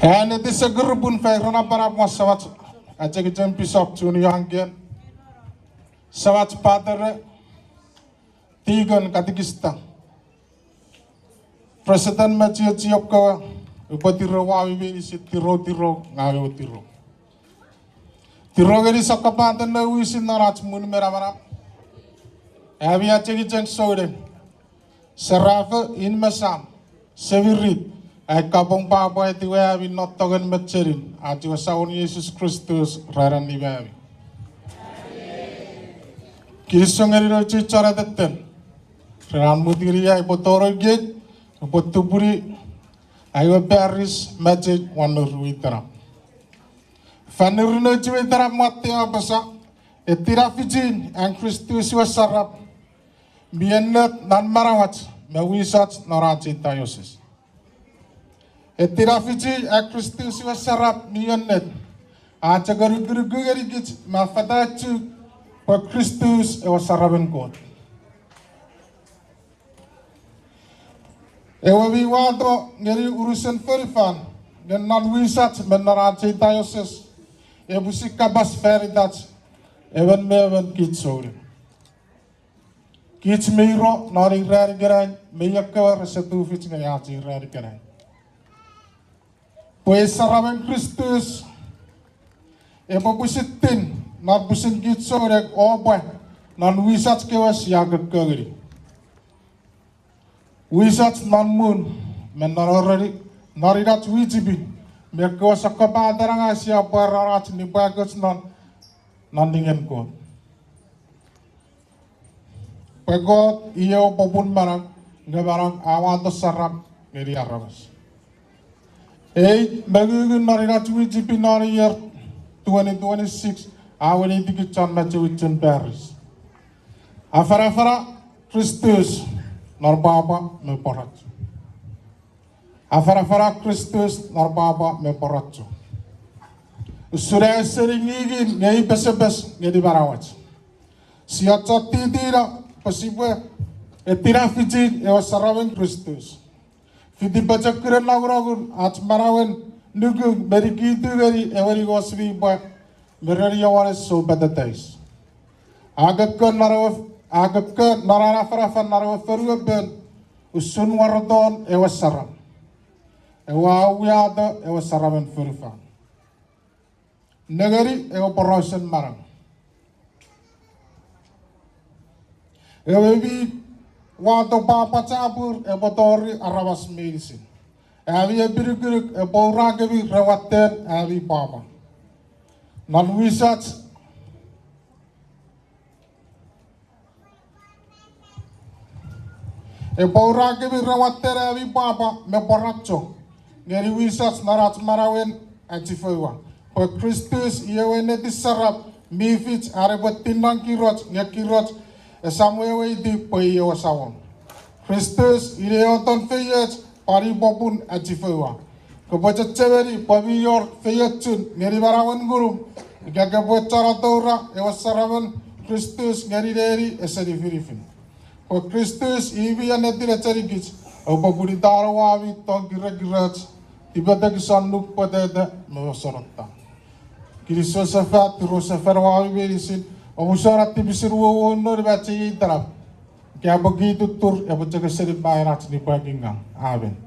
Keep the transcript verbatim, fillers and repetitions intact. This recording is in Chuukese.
Anne tise kurupun fai ren napanap mwa samach, achengicheng pisop chun iangen, samach patere, tikon, katikista, preseten me chiechiei kewe, upwe tiro wami meinisin, tiro, tiro, ngang ewe tiro. Tiro ngeni sokkopaten nouwisin non ach mun me namanam. Ami achengicheng souneng, serafo, in me sam, semirit, ai kapong pwapwa etiwa ami non tongen me chenin ach ewe Samon Jises Kristus ren an nime ami. Kinisou ngeni nouch chon atetten ren an mut ngeni ai upwe tonong iei, upwe tupuni ai we parish message won nour we itenap. Fan nurun nouch we itenap mwatte a apasa, etiwa fichin an Kristus we sarap mi ennet non manauach me wisach non ach ei diocese. Etiwa fichin an Kristus we sarap mi ennet a chok anukunuku ngenikich me a fatachu pwe Kristus ewe saramen Kot. Ewe mi wato ngeni unusen fonufan, nge non wisach me non ach ei diocese, epwe pwisin kapas fan itach emon me emon kich souneng. Kich mi uro non ei ran ikenai me ekkewe rese tufich ngeni ach ei ran ikenai, pwe saramen Kristus epwe pwisin tin non pwisin kich souneng o pwe non wisach kewe sia kokko ngeni. Wisach non mun me non oreni, non inach wichipin, me ekkewe sokkopaten angang sia pwarano ach nipwakoch non, non ningen Kot. Pwe Kot i ewe popun manau, nge manau a wato saram ngeni aramas. Ei mongungun non inach wichipin non ier twenty twenty-six a weneiti kich chon machewichen parish. Afanafana Kristus non pwapwa me pworacho. Afanafana Kristus non pwapwa me pworacho. Usun a eseni ngingin nge i pesepes ngeni manauach, sia chon titino pwe sipwe etiwa fichin ewe saramen Kristus, fiti pochokunen nongonongun ach manauen nuku me nikitu ngeni ewe ningos mi pwa me ren Iowanes Soupatetais. A kokko non ewe, a kokko non an afanafan non ewe fonuapen usun wareton ewe saram, ewe a uwato ewe saramen fonufan. Nengeni ewe porausen manau. Ewe mi wato pwapwa chapur epwe tori aramas meinisin. Ami epinukunuk epwe ura kemi ren watten ami pwapwa. Non wisach epwe ura kemi ren watten ami pwapwa me pworacho ngeni wisach non ach manauen achifoua. Pwe Kristus i ewe ennetin sarap mi fich an epwe tin non kiroch, nge kiroch esamo weweiti pwe i ewe Samon. Kristus i ewe oton feioch pwan i popun achifoua. Kopwe chechemeni pwe mi wor feiochun ngeni manauen ngunum ika kopwe chon atoura ewe saramen Kristus ngeni neni ese nifinifin. Pwe Kristus i mi ennetin echenikich, oupwe pwinitano ami tong kirekiroch, tipetekison, nuk pwetete me osonottam. Kinisou sefan, tiro sefan wami meinisin, omusano tipisin wowoun non macheien itenap. Ika epwe ki tuttur, epwe chok eseni main ach nipwakingaw. Amen.